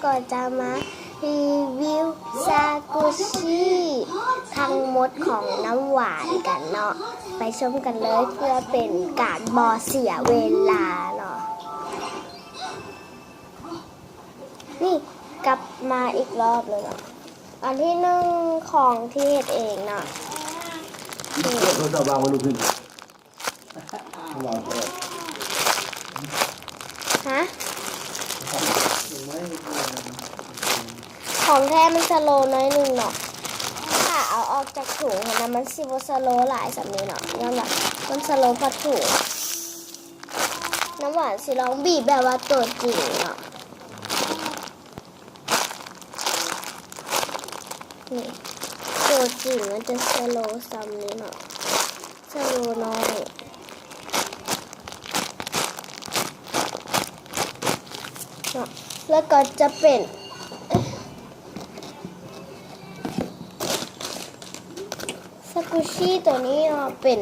ກໍຈະມາຣີວິວສະກຸຊິທັງໝົດຂອງນ້ຳຫວານກັນເນາະ. ໄປຊົມກັນເລີຍ ເພື່ອເປັນການບໍ່ເສຍເວລາເນາະ. ນີ້ກັບມາອີກລອບໜຶ່ງເນາະ. ອັນທີໜຶ່ງ ຂອງທີ່ເຮັດເອງເນາະ. ນີ້ ໂທລະສັບວາງໄວ້ລູກນີ້. ຮະ? ຂອງແທ້ມັນສະໂລໜ້ອຍໜຶ່ງເນາະ. ຖ້າເອົາອອກຈາກຖົງຫັ້ນນະ ມັນຊິບໍ່ສະໂລຫຼາຍສ່ຳນີ້ເນາະ, ຍ້ອນວ່າມັນສະໂລພອດຖົງ. ນ້ຳຫວານຊິລອງບີບແບບວ່າຕົວຈິງເນາະ. ນີ້ ຕົວຈິງມັນຈະສະໂລສ່ຳນີ້ເນາະ, ສະໂລໜ້ອຍເນາະ. ແລ້ວກໍຈະເປັນສະກຸຊິຕົວນີ້ເນາະ, ເປັນ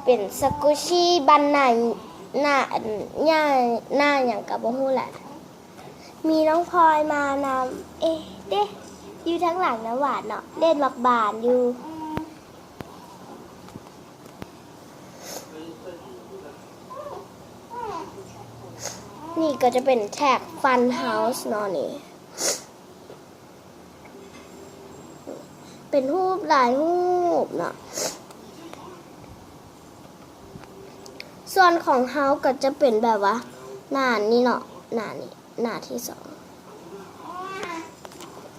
ເປັນສະກຸຊິບ້ານນາ ນາ ນາຫຍັງກໍບໍ່ຮູ້ແຫຼະ. ມີນ້ອງພອຍມານຳ. ເອ ເດ້ ຢູ່ທາງຫຼັງນ້ຳຫວານເນາະ, ເລ່ນໝາກບານຢູ່. ນີ້ກໍຈະເປັນແທັກຟັນເຮົາເນາະ, ນີ້ ເປັນຮູບຫຼາຍຮູບເນາະ. ສ່ວນຂອງເຮົາກໍຈະເປັນແບບວ່າໜ້ານີ້ເນາະ, ໜ້ານີ້ ໜ້າທີສອງ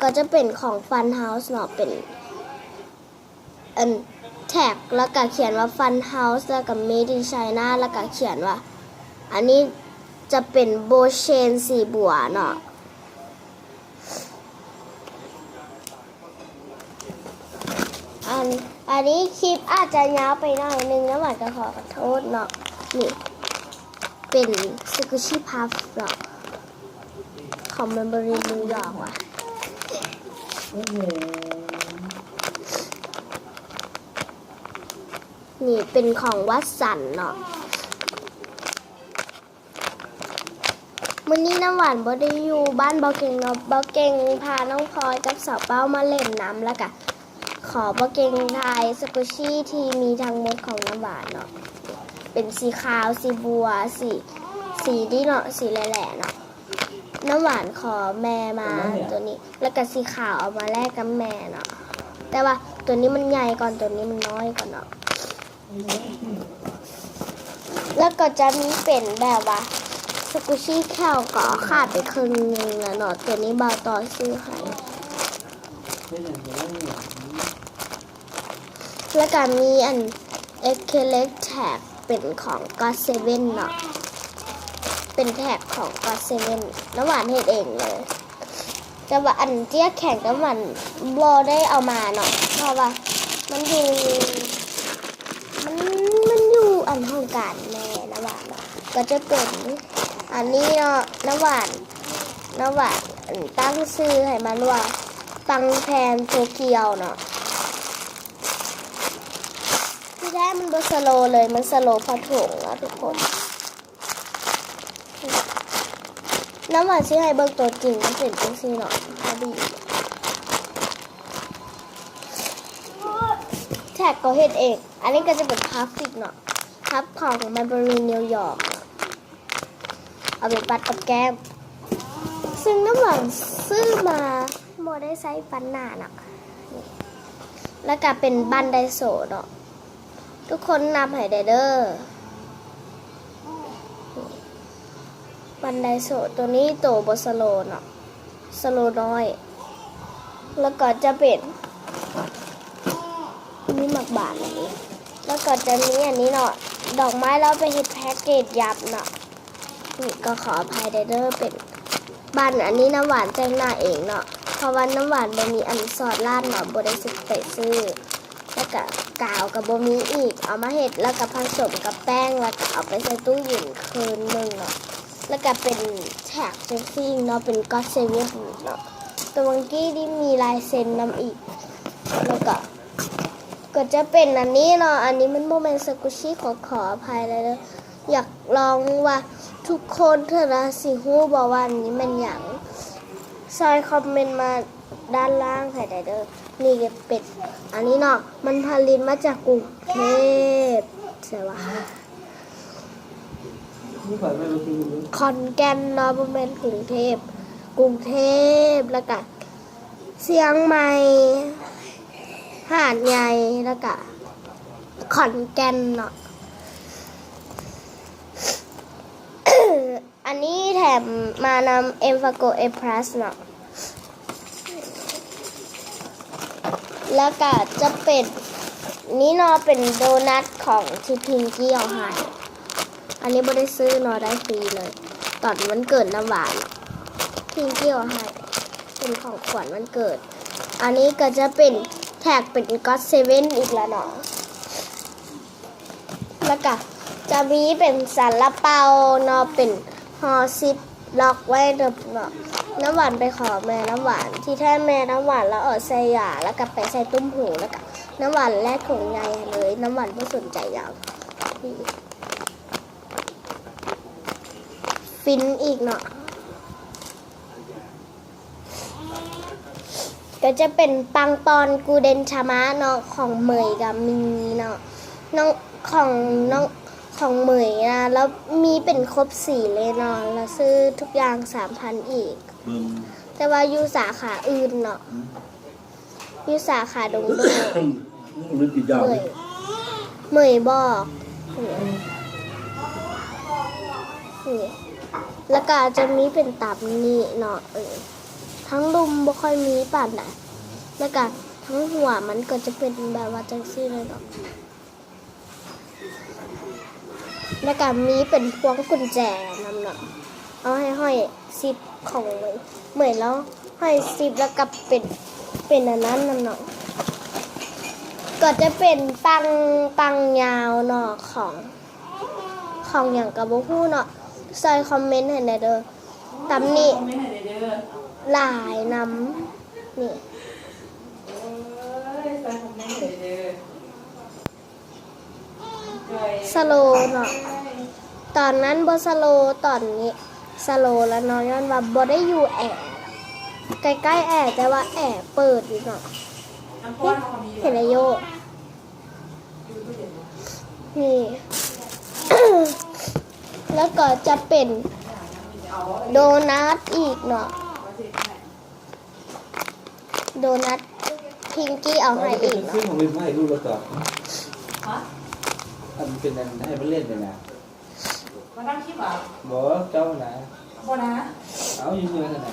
ກໍຈະເປັນຂອງຟັນເຮົາເນາະ, ເປັນອັນແທັກ ແລ້ວກໍຂຽນວ່າຟັນເຮົາ ແລ້ວກໍ Made in China ແລ້ວກໍຂຽນວ່າ ອັນນີ້ຈະເປັນໂບເຊນສີບົວເນາະ. ອັນ ອັນນີ້ຄລິບອາດຈະຍາວໄປໜ້ອຍໜຶ່ງ, ນ້ຳຫວານກໍຂໍໂທດເນາະ. ນີ້ເປັນ Squishy Puff ເນາະ, ຂອງ Maybelline New York ວ່າ. ນີ້ເປັນຂອງ Watson ເນາະ. ມື້ນີ້ນ້ຳຫວານບໍ່ໄດ້ຢູ່ບ້ານເບົາເກັ່ງເນາະ, ເບົາເກັ່ງພານ້ອງພອຍກັບສາວເປົ້າມາຫຼິ້ນນຳ, ແລ້ວກະຂໍເບົາເກັ່ງຖ່າຍສະກຸຊິທີ່ມີທັງໝົດຂອງນ້ຳຫວານເນາະ, ເປັນສີຂາວ ສີບົວ ສີ ສີນີ້ເນາະ, ສີແຫຼ້ໆເນາະ. ນ້ຳຫວານຂໍແມ່ມາຕົວນີ້ ແລ້ວກະສີຂາວເອົາມາແລກກັບແມ່ເນາະ, ແຕ່ວ່າຕົວນີ້ມັນໃຫຍ່ກ່ອນ, ຕົວນີ້ມັນນ້ອຍກ່ອນເນາະ. ແລ້ວກໍຈະມີເປັນແບບວ່າ Squishy Cow ກໍຂາດໄປເຄິ່ງໜຶ່ງແລ້ວເນາະ, ຕົວນີ້ບ່າວຕໍ່ຊື້ໃຫ້. ແລ້ວກໍມີອັນ Acrylic Tag ເປັນຂອງ God Seven ເນາະ, ເປັນແທັກຂອງ God Seven ນ້ຳຫວານເຮັດເອງເລີຍ. ແຕ່ວ່າອັນເຈ້ຍແຂງກັບມັນບໍ່ໄດ້ເອົາມາເນາະ, ເພາະວ່າມັນຢູ່ ມັນ ມັນຢູ່ອັນຫ້ອງການແມ່ນ້ຳຫວານເນາະ. ກໍຈະເປັນອັນນີ້ເນາະ, ນ້ຳຫວານ ນ້ຳຫວານ ອັນ ຕັ້ງຊື່ໃຫ້ມັນວ່າ ປັງແຜ່ນໂຕກຽວເນາະ. ທີ່ແທ້ມັນບໍ່ສະໂລເລີຍ, ມັນສະໂລພອດຖົງເນາະທຸກຄົນ. ນ້ຳຫວານຊິໃຫ້ເບິ່ງຕົວຈິງ ມັນເປັນຈັ່ງຊີ້ເນາະ, ພໍດີ ແທັກກໍເຮັດເອງ. ອັນນີ້ກໍຈະເປັນພາຟຟິກເນາະ, ພາຟຂອງ Maybelline New York ເອົາໄປປັດກັບແກ້ມ, ຊຶ່ງນ້ຳຫວານຊື້ມາບໍ່ໄດ້ໃຊ້ປັດໜ້າເນາະ. ແລ້ວກໍເປັນບັ້ນໄດໂຊເນາະ, ທຸກຄົນນັບໃຫ້ແດ່ເດີ. ບັ້ນໄດໂຊ ໂຕນີ້ໂຕບໍ່ສະໂລເນາະ, ສະໂລນ້ອຍ. ແລ້ວກໍຈະເປັນ ມີໝາກບານອັນນີ້, ແລ້ວກໍຈະມີອັນນີ້ເນາະ, ດອກໄມ້ລາວໄປເຮັດແພັກເກດຍັບເນາະ. ນີ້ກໍຂໍອະໄພແດ່ເດີ, ເປັນບັ້ນອັນນີ້ນ້ຳຫວານແຕ່ງໜ້າເອງເນາະ, ເພາະວ່ານ້ຳຫວານບໍ່ມີອັນສອດລາດເນາະ, ບໍ່ໄດ້ຊື້ ໄປຊື້. ແລ້ວກະກາວກະບໍ່ມີອີກ, ເອົາມາເຮັດ ແລ້ວກະຜະສົມກັບແປ້ງ ແລ້ວກະເອົາໄປໃສ່ຕູ້ເຢັນຄືນໜຶ່ງເນາະ. ແລ້ວກະເປັນແທັກເຊັກຊິງເນາະ, ເປັນ God Seven ເນາະ. ຕົວມັງກີ້ນີ້ມີລາຍເຊັນນຳອີກ. ແລ້ວກະ ກໍຈະເປັນອັນນີ້ເນາະ, ອັນນີ້ມັນບໍ່ແມ່ນສະກຸຊິ, ຂໍ ຂໍອະໄພເດີ. ຢາກລອງວ່າທຸກຄົນເທື່ອລະຊິຮູ້ບໍ່ວ່າອັນນີ້ແມ່ນຫຍັງ? ຊ່ອຍຄອມເມັນມາດ້ານລ່າງໃຫ້ແດ່ເດີ. ນີ້ເປັນອັນນີ້ເນາະ ມັນຜະລິດມາຈາກກຸງເທບ ໃສວະ ຂອນແກ່ນເນາະ ບໍ່ແມ່ນກຸງເທບ ກຸງເທບ ແລ້ວກະຊຽງໃໝ່ ຫາດໃຫຍ່ ແລ້ວກະຂອນແກ່ນເນາະ. ອັນນີ້ແຖມມານຳ Enfagrow A plus ເນາະ ແລ້ວກະຈະເປັນນີ້ເນາະ ເປັນໂດນັດຂອງທີ່ພິງກີ້ເອົາໃຫ້. ອັນນີ້ບໍ່ໄດ້ຊື້ເນາະ ໄດ້ຟຣີເລີຍ ຕອນວັນເກີດນ້ຳຫວານ ພິງກີ້ເອົາໃຫ້ ເປັນຂອງຂວັນວັນເກີດ. ອັນນີ້ກໍຈະເປັນແທັກເປັນ God Seven ອີກລະເນາະ. ແລ້ວກະຈະມີເປັນຊາລາເປົາເນາະ ເປັນຫໍຊິບລັອກໄວ້ເດີເນາະ. ນ້ຳຫວານໄປຂໍແມ່ນ້ຳຫວານ ທີ່ແທ້ແມ່ນ້ຳຫວານລາວເອົາໃສ່ຢາ ແລ້ວກະໄປໃສ່ຕຸ້ມຫູ ແລ້ວກະນ້ຳຫວານແລກຖົງໃຫຍ່ເລີຍ ນ້ຳຫວານບໍ່ສົນໃຈລາວ. ຟິນອີກເນາະ. ກໍຈະເປັນປັງປອນກູເດັນທາມະເນາະ ຂອງເໝີຍກໍມີເນາະ ນ້ອງ ຂອງນ້ອງ ຂອງເໝີຍນະ ລາວມີເປັນຄົບສີເລີຍເນາະ ລາວຊື້ທຸກຢ່າງສາມພັນກີບ ແຕ່ວ່າຢູ່ສາຂາອື່ນເນາະ ຢູ່ສາຂາດົງໂດ. ເໝີຍ ເໝີຍບອກ ນີ້ ແລ້ວກະຈະມີເປັນຕາມນີ້ເນາະ ເອີ ທັງລຸ່ມບໍ່ຄ່ອຍມີປານໃດ ແລ້ວກະທັງຫົວມັນກໍຈະເປັນແບບວ່າຈັ່ງຊີ້ເລີຍເນາະ. ແລ້ວກະມີເປັນພວງກຸນແຈນຳເນາະ ເອົາໃຫ້ຫ້ອຍຊິບຂອງເໝີຍ ເໝີຍລາວຫ້ອຍຊິບ ແລ້ວກະເປັນ ເປັນອັນນັ້ນນຳເນາະ ກໍຈະເປັນປັງ ປັງຍາວເນາະ ຂອງ ຂອງຫຍັງກໍບໍ່ຮູ້ເນາະ ຊ່ອຍຄອມເມັນໃຫ້ແດ່ເດີ. ຕຳໜິຫຼາຍນຳ ນີ້ ສະໂລເນາະ ຕອນນັ້ນບໍ່ສະໂລ ຕອນນີ້ສະໂລແລ້ວເນາະ ຍ້ອນວ່າບໍ່ໄດ້ຢູ່ແອ ໃກ້ໆແອ ແຕ່ວ່າແອເປີດຢູ່ເນາະ ເຫັນແລ້ວໂຍ ນີ້ ແລ້ວກໍຈະເປັນໂດນັດອີກເນາະ ໂດນັດພິງກີ້ເອົາໃຫ້ອີກເນາະ ຊື້ຂອງຫຼິ້ນມາໃຫ້ລູກແລ້ວກໍ ອັນເປັນອັນໃຫ້ມັນເຫຼັ້ນນີ້ນະ ມານັ່ງຄິດວ່າ ບໍ່ ເຈົ້ານະ ບໍ່ນະ ເອົາຢູ່ເຮືອນຫັ້ນນະ.